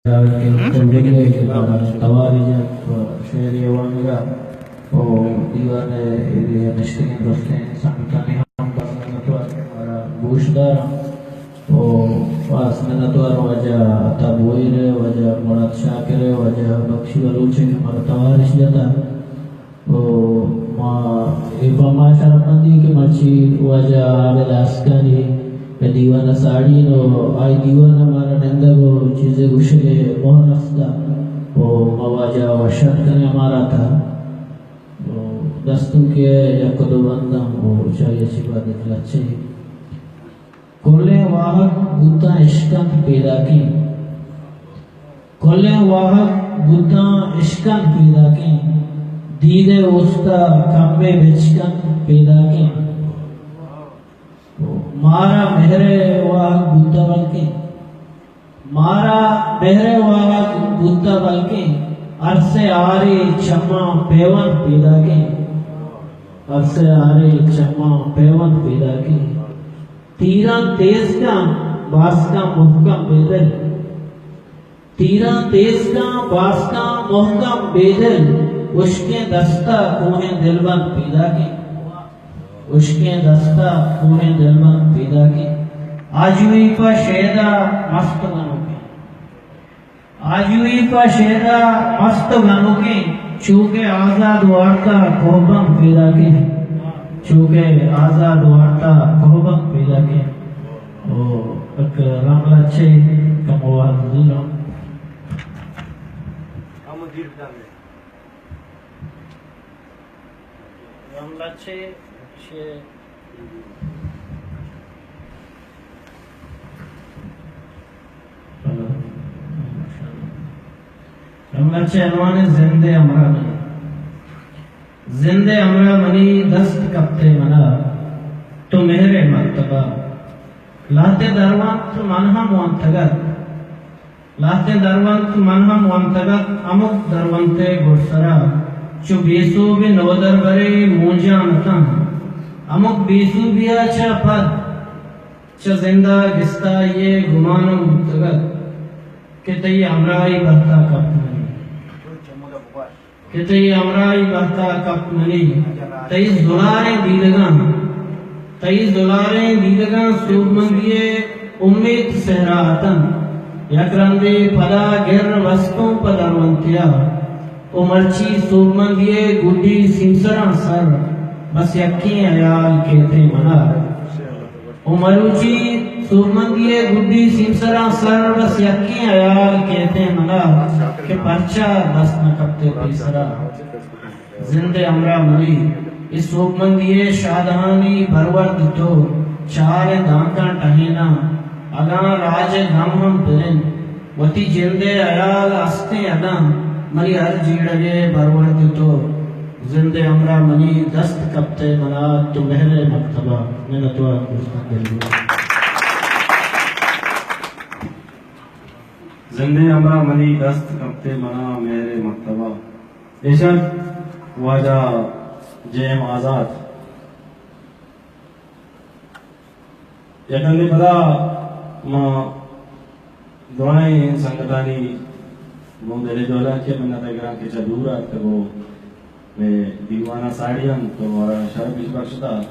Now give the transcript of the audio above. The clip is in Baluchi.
کہ کلگی ءَ کہ مارا توار جت و شعری وانگ ءَ و دیوان ءَ نشتگیں درستیں سنگتانی ہم باز منتوار کہ مارا گوش دار انت و باز منتوار واجہ عطا بوہیر ءِ، واجہ مراد شاکر ءِ، واجہ بخشی بلوچ ءِ کہ مارا توار اش جتا۔ و ما اے پہ ما شرپمندی کہ مرچی واجہ عابد آسکانی اے دیوان ءَ ساڑی انت و آئی دیوان ءَ مارا نندگ و چیزے گوشگ ءِ موہ رستا و ما واجہ ءَ وش اتک کنیں امارات ءَ و دستونکے ءَ یک دو بنداں و چائی چی بعد لچہ۔ کلیں واہگ بوتاں اشکنت پیداکیں، کلیں واہگ بوتاں اشکنت پیداکیں، دید ءِ اوست ءَ کمے بچکنت پیداکیں۔ مارا مہر ءِ واہگ بوتہ بلکیں، مارا مہر ءِ واہگ بوتہ بلکیں، ارس ءِ آرے چماں پیوند پیداکیں، ارس ءِ آرے چماں پیوند پیداکیں۔ تیراں تیز کن، باسکاں مہکم بے دل۔ تیراں تیز کن، باسکاں مہکم بے دل۔ ہشکیں دست ءَ کوہیں دلبند پیداکیں۔ ہشکیں دست ءَ کوہیں دلبند پیداکیں۔ آجوئی پہ شیدا مست گنوکیں۔ آجوئی پہ شیدا مست و گنوکیں، چو کہ آزاد وارتا کوہبند پیداکیں، چو کہ آزاد وارتا کوہبند پیداکیں۔ او یک رنگ لچے کمو وہد دلوں۔ رنگ لچے، شے۔ رنگ لچے عنوان زند ءِ ہمراہ منی۔ زند ءِ ہمراہ منی، دست کپتے منا تو مہر ءِ مکتبا۔ لہتے درونت من ہم ونتگ ات۔ لہتیں درونت من ہم ونتگ ات، ہمک درونت ءِ گڈسرا چو بے سوبیں نودربرے مونجان اتاں۔ ہمک بے سوبی ءَ چہ پد چہ زند ءَ گستائی ءِ گمانم بوتگ ات کہ تئی ہمراہی بہتا کپت منی۔ کہ تئی ہمراہی بہتا کپت منی، تئی زلاریں دیدگاں، تئی زلاریں دیدگاں سوبمندی ءِ امیت سہرا اتنت۔ یک رندے پدا گر بستوں پہ درونتیا، و مرچی سوبمندی ءِ گڈی سیمسراں سر بس یکیں ہیال کیتیں منا۔ و مروچی سوبمندی ءِ گڈی سیمسراں سر بس یکیں ہیال کیتیں منا کہ پرچا دست نہ کپتے پیسرا۔ زند ءِ ہمراہ منی، اے سوبمندی ءِ شادہانی برورد تو، چار ءِ دانکاں ٹہیناں، اگاں راج ءِ گم ہم پر انت، وتی جند ءِ ہیال استیں اگاں، منی ہر جیڑگ ءِ برورد تو۔ زند ءِ ہمراہ منی، دست کپتے منا تو مہر ءِ مکتبا۔ منتوار دوستاں، دلجوئیں۔ زند ءِ ہمراہ منی، دست کپتے منا مہر ءِ مکتبا۔ ایش انت واجہ جے ایم آزات۔ یک رندے پدا ما درائیں سنگتانی گوں دل ءِ جہلانکی ءَ منت ءَ گراں کہ چہ دور ءَ اتکگ ءُ مئے دیوان ءَ ساڑی انت ءُ مارا شرپ اش بخشتہ۔